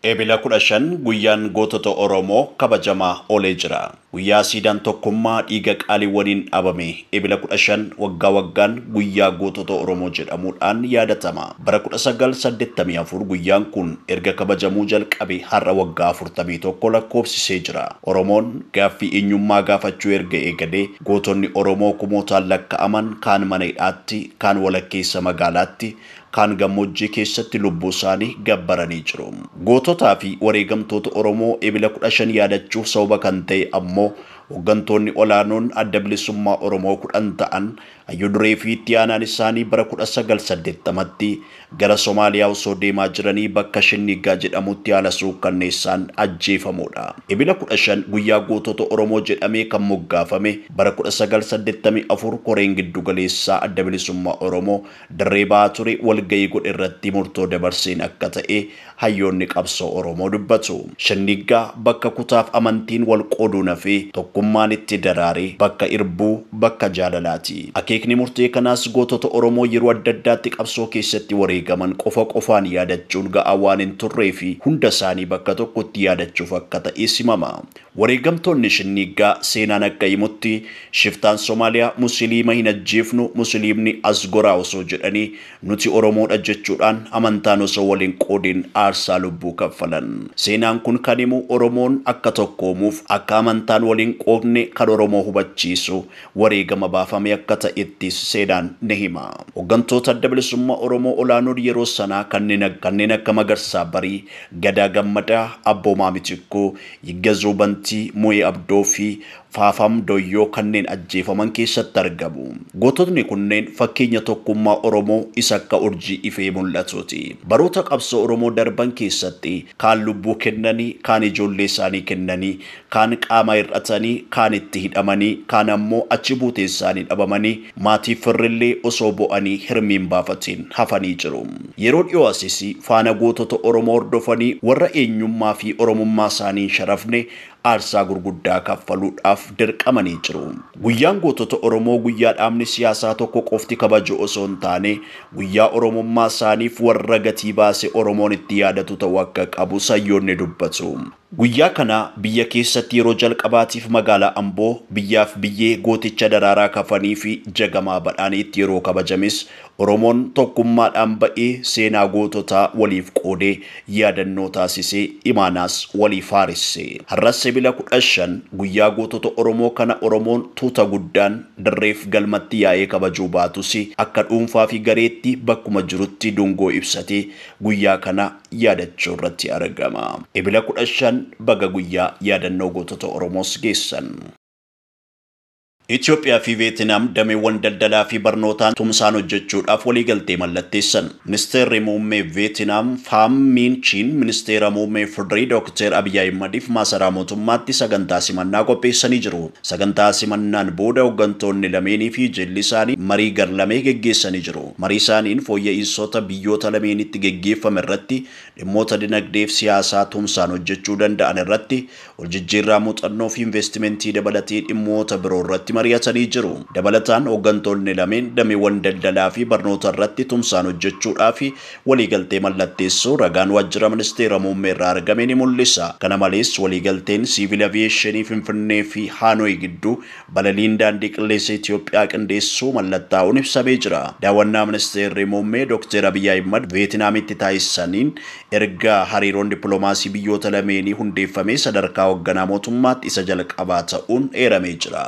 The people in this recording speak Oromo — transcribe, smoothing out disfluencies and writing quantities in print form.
Ebila 15 guyyaan gootota Oromoo kabajamaa oolee jira. Guyyaa siidaan tokkummaa dhiiga qaaliiwwaniin dhaabame Ebila 15 waggaa waggaan guyyaa gootota Oromoo jedhamuudhaan yaadatama. Bara 1984 guyyaan kun erga kabajamuu jalqabe har'a waggaa 41 lakkoofsisee jira. Oromoon gaaffii eenyummaa gaafachuu erga eegalee gootonni Oromoo kumootaan lakkaa'aman kaan mana hidhaatti, kaan walakkeessa magaalaatti, kaan gammoojjii keessatti lubbuu isaanii gabbaranii jiru. Goototaa fi wareegamtoota Oromoo Ebila 15 yaadachuuf sababa kan ta'e ammoo hooggantoonni olaanoon adda bilisummaa Oromoo 10 ta'an hayyuu duree fi itti aanaan isaanii bara 1980tti gara Somaaliyaa osoo deemaa jiranii bakka Shinniggaa jedhamutti haala suukkanneessaan ajjeefamudha. Ebila 15 guyyaa gootota Oromoo jedhamee kan moggaafame bara 1984 koreen giddu galeessaa adda bilisummaa Oromoo dirree ba'aa ture walgahii godhe irratti murtoo dabarseen akka ta'e hayyoonni qabsoo Oromoo dubbatu. Shinniggaa bakka kutaaf amantiin wal qooduun hafee tokkummaan itti daraare, bakka irbuu, bakka jaalalaati. Akeekni murtee kanaas gootota Oromoo yeroo adda addaatti qabsoo keessatti wareegaman qofa qofaan yaadachuun ga'aa waan hin turree fi hunda isaanii bakka tokkotti yaadachuuf akka ta'e simama. Wareegamtoonni Shinniggaa seenaan akka himutti shiftaan Somaaliyaa musliima hin ajjeefnu, musliimni as goraa osoo jedhanii nuti Oromoodha jechuudhaan amantaan osoo waliin qoodiin aarsaa lubbuu kaffalan. Seenaan kun kan himu Oromoon akka tokkoomuuf akka amantaan waliin qoodne kan Oromoo hubachiisu wareegama baafame akka ta'ettis seenaan ni hima. Hooggantoota adda bilisummaa Oromoo olaanoon yeroo sanaa kanneen akka Magarsaa Barii, Gadaa Gammadaa, Abboomaa Mitikkuu, Yiggazuu Bantii, Mu'ee Abdoo fi Faafam Doyyoo kanneen ajjeefaman keessatti argamu. Goototni kunneen fakkeenya tokkummaa Oromoo isa akka urjii ifee mul'atuuti. Baroota qabsoo Oromoo darban keessatti kaan lubbuu kennanii, kaan ijoollee isaanii kennanii, kaan qaama hir'atanii, kaan itti hidhamanii, kaan ammoo achi buutee isaanii dhabamanii maatii firrillee osoo bo'anii hirmiin baafatiin hafanii jiru. Yeroo dhiyoo asis faana gootota Oromoo hordofanii warra eenyummaa fi Oromummaa isaanii hin sharafne aarsaa gurguddaa kaffaluudhaaf dirqamanii jiru. Guyyaan gootota Oromoo guyyaa dhaabni siyaasaa tokko qofti kabaju osoo hin taane guyyaa Oromummaa isaaniif warra gatii baase Oromoon itti yaadatu ta'uu akka qabu sayyoonni dubbatu. Guyyaa kana biyya keessatti yeroo jalqabaatiif magaalaa Amboo biyyaaf biyyee gooticha daraaraa kafanii fi jagamaa badhaaniitti yeroo kabajames Oromoon tokkummaadhaan ba'ee seenaa goototaa waliif qoodee yaadannoo taasisee imaanaas waliif haarisse. Har'as Ebila 15 guyyaa gootota Oromoo kana Oromoon tuuta guddaan dirreef galmatti yaa'ee kabajuu baatus akka dhuunfaa fi gareetti bakkuma jirutti dungoo ibsatee guyyaa kana yaadachuu irratti argama. Ebila 15 baga guyyaa yaadannoo gootota Oromoos geessan. Itoophiyaa fi Veetinaam dameewwan daldalaa fi barnootaan tumsaan hojjechuudhaaf waliigaltee mallatteessan. Ministeerri muummee Veetinaam Faam Miin Chiin ministeera muummee Fidirii Dookter Abiyyi Ahimadiif maasaraa mootummaatti sagantaa simannaa qopheessanii jiru. Sagantaa simannaan booda hooggantoonni lameenii fi jilli isaanii marii garlamee geggeessanii jiru. Marii isaaniin fooyya'insoota biyyoota lameenitti geggeeffame irratti dhimmoota dinagdee fi siyaasaa tumsaan hojjechuu danda'an irratti waljijjiirraa muuxannoo fi investimentii dabalatee dhimmoota biroo irratti mari'atanii jiru. Dabalataan hooggantoonni lameen dameewwan daldalaa fi barnoota irratti tumsaan hojjechuudhaaf waliigaltee mallatteessuu ragaan waajjira ministeera muummee irraa argame ni mul'isa. Kana malees waliigalteen siivil aviyeeshinii Finfinnee fi Haanooyi gidduu balaliin daandii qilleensa Itoophiyaa qindeessuu mallattaa'uun ibsamee jira. Daawwannaa ministeerri muummee Dookter Abiyyi Ahimad Veetinaamitti taasisaniin erga hariiroon dippiloomaasii biyyoota lameenii hundeeffamee sadarkaa hoogganaa mootummaatti isa jalqabaa ta'uun eeramee jira.